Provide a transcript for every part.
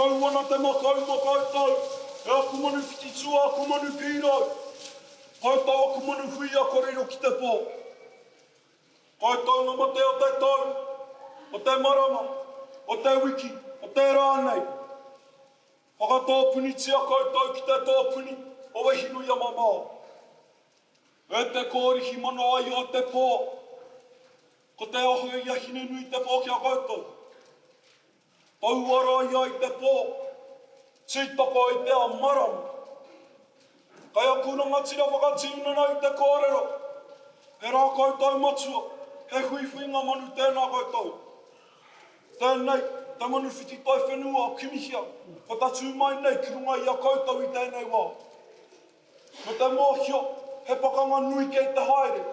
kau ana te makau mō koutou, e aku manu whititua, aku manu pīrau. Koutou aku manu huia kua riro ki te pō. Koutou ngā mate o te tau, o te marama, o te wiki, o te rā nei. Whakatōpunitia koutou ki te tōpuni o Wehinuiamamao. E te kōrihi mano ai o te pō, ko te aho i a Hinenui-te-pō ki a koutou. Tauara ia i te pō, tītoko i te ao marama. Kei aku rangatira whakatinana i te kōrero, he rā koutou matua, he huihuinga manu tēnā koutou. Tēnei, te manu whiti toi whenua o Kimihia, kua tatū mai nei ki runga i a koutou i tēnei wā. Me te mōhio, he pakanga nui kei te haere.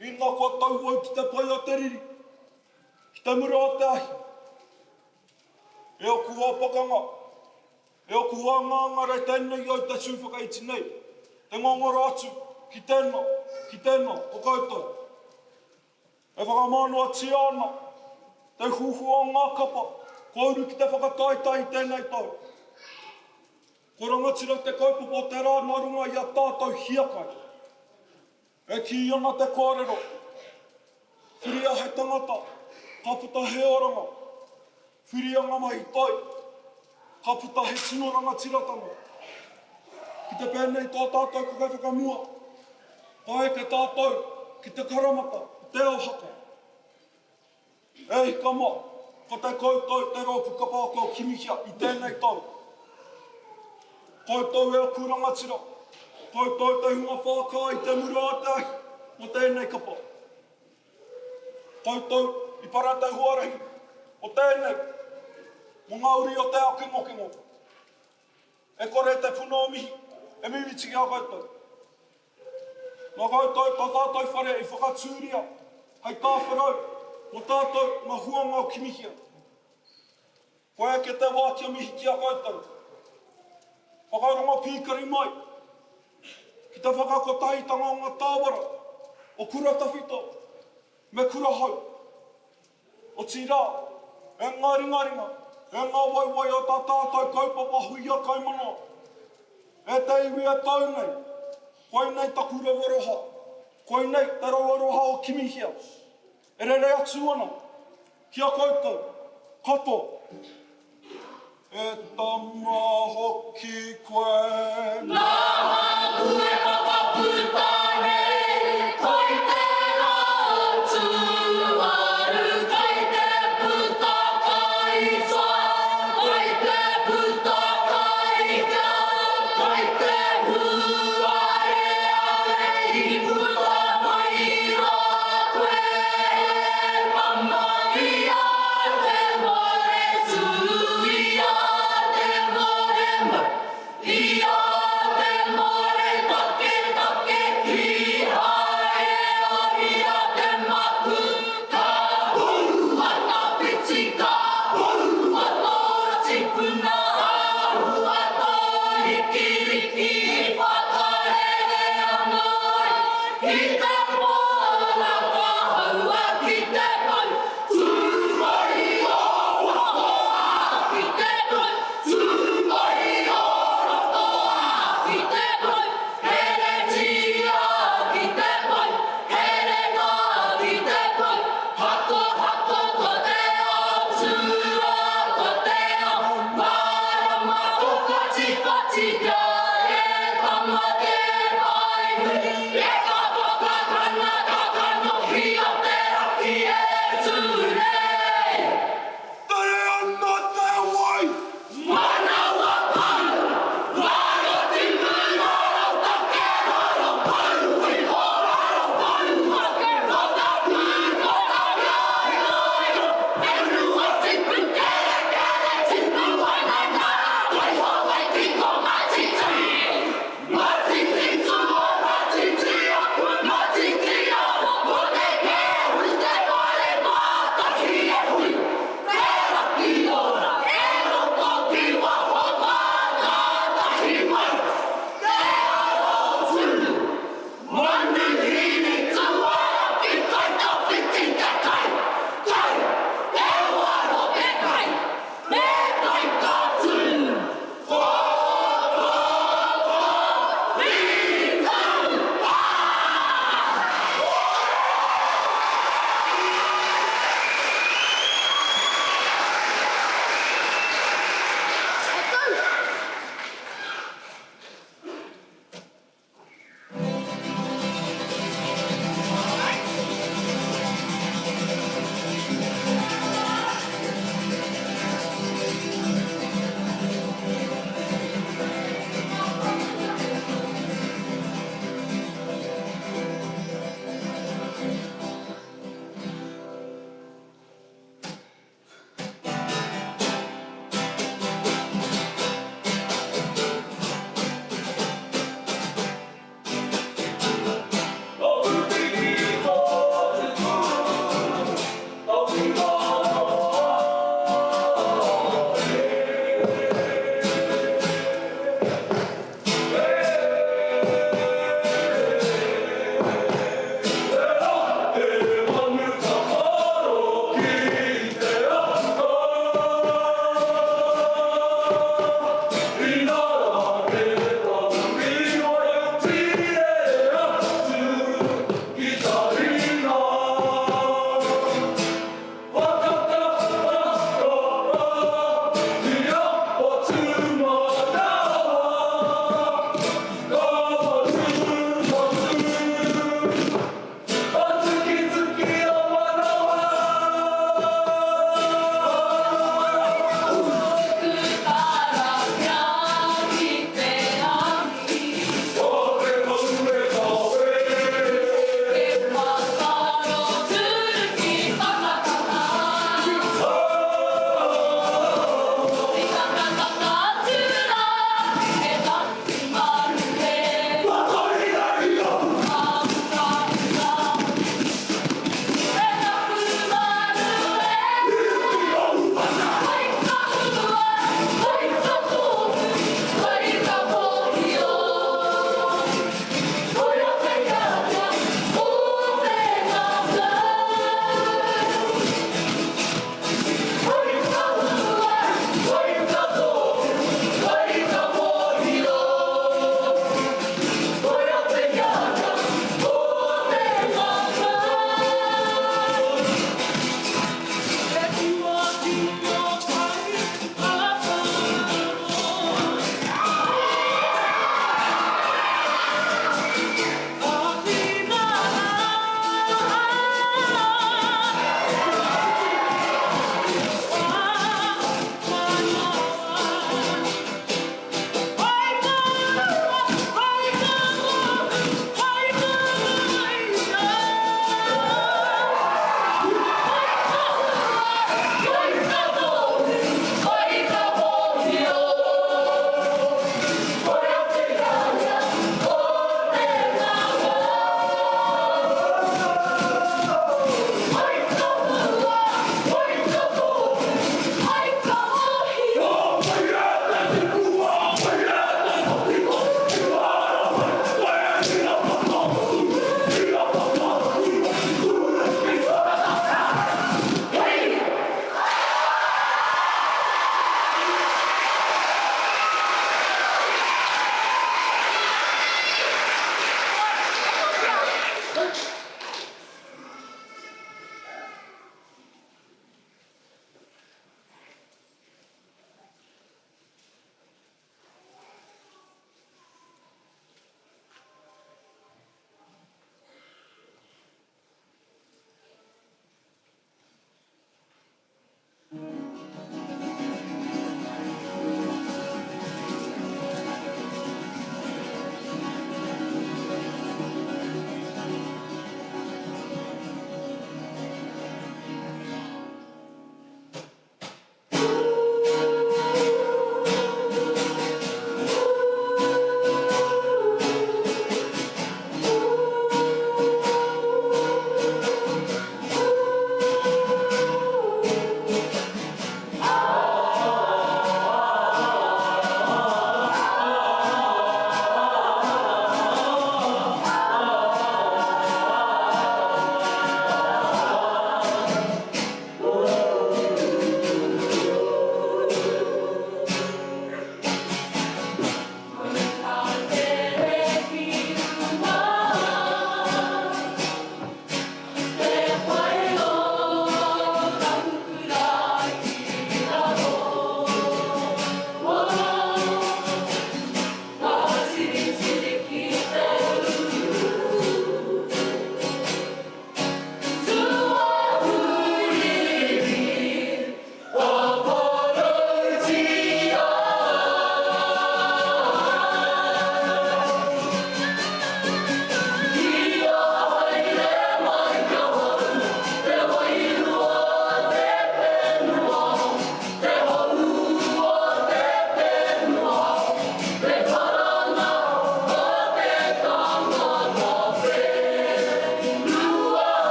Ina kua tau au ki te pai o te riri, ki te mura o te ahi. E oku wā pakanga, e oku wā ngāngare tēnei au te tū whakaiti nei, te ngongoro atu ki tēnā, ki tēnā o koutou. E whakamānawatia ana te huhua o ngā kapa kua uru ki te whakataetae i tēnei tau. Ko rangatira te kaupapa o te rā nā runga i a tātou hiakai. E kī ana te kōrero, Whiria he tangata, ka puta he oranga. Whiria ngā mahi toi, ka puta he tino rangatiratanga. Ki te pēnei tō tātou kuke whakamua, ka eke tātou ki te karamata o te ao haka. E hika ma, ko te koutou te rōpū kapa ake o Kimihia i tēnei tau. Koutou e aku rangatira, koutou te hunga whākā i te mura o te ahi mō tēnei kapa. Koutou i para te huarahi o tēnei mō ngā uri o te ao kengokengo. E kore te puna o mihi e mimiti ki a koutou. Nā koutou tā tātou whare i whakatūria hei tāwharau mō tātou ngā huanga o Kimihia. Kua eke te wā kia mihi ki a koutou. Whakarongo pīkari mai ki te whakakotahitanga o ngā tāwara o Kura Tawhito me Kura Hou. Otirā, e ngā ringaringa, e ngā waewae o tā tātou kaupapa huia kaimanawa, e te iwi e tau nei, koinei taku rau aroha, koinei te rau aroha o Kimihia, e rere atu ana ki a koutou katoa. E tama hoki koe. Nāku e whakaputa nei, koi te rā o Tūaru, kai te puta kai whā, kai te puta kai hea, kai te huareare i puta mai rā koe e mama i a te ware tū i a te ware mau i.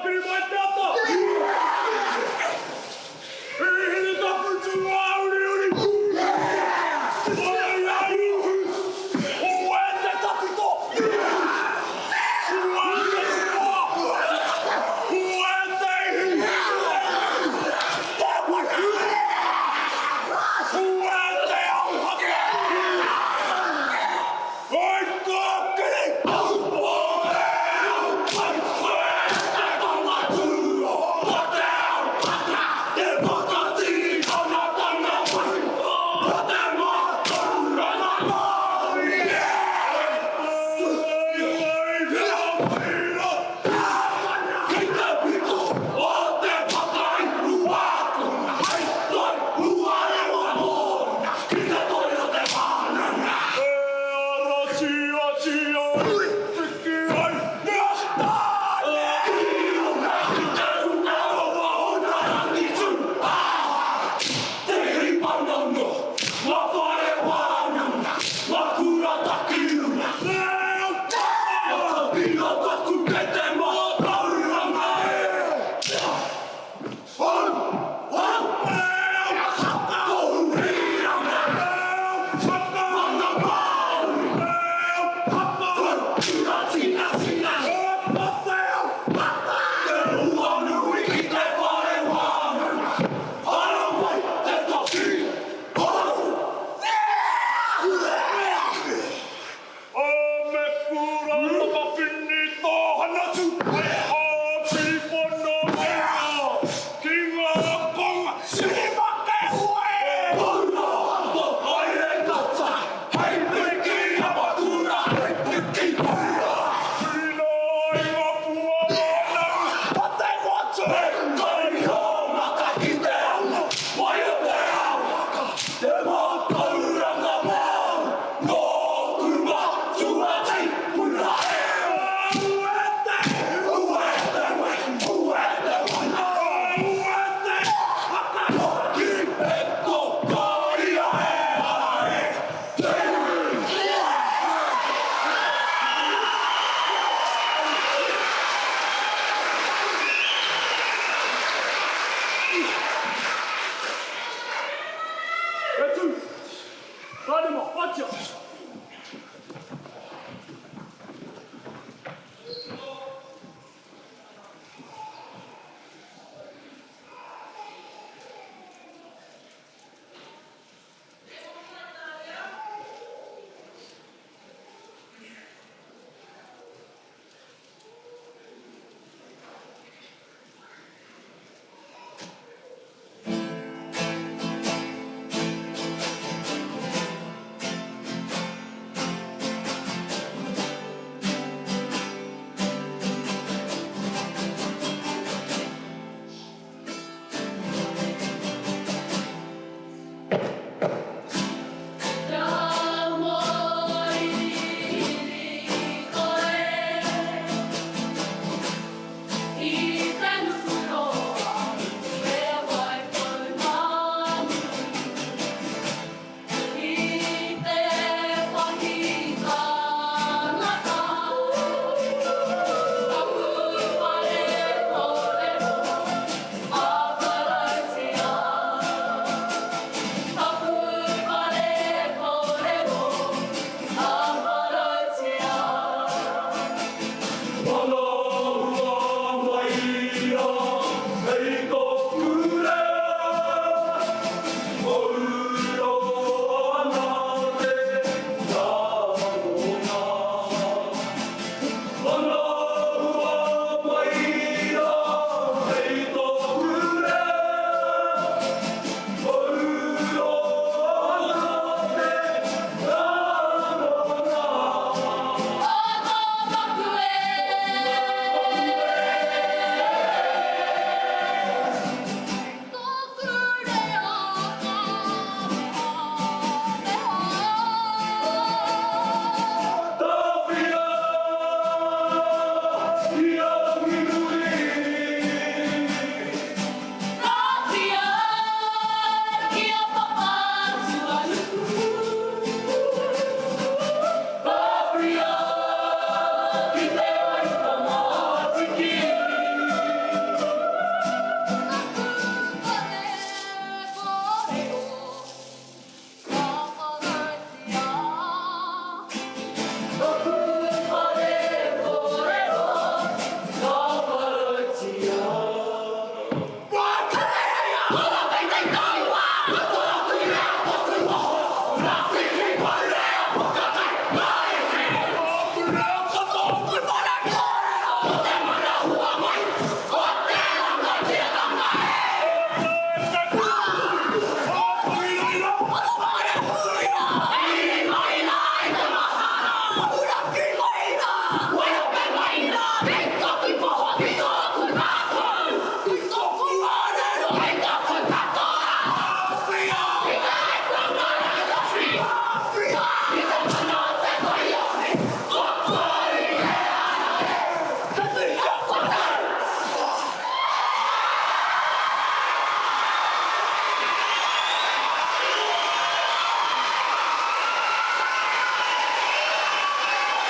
Tākirimatea!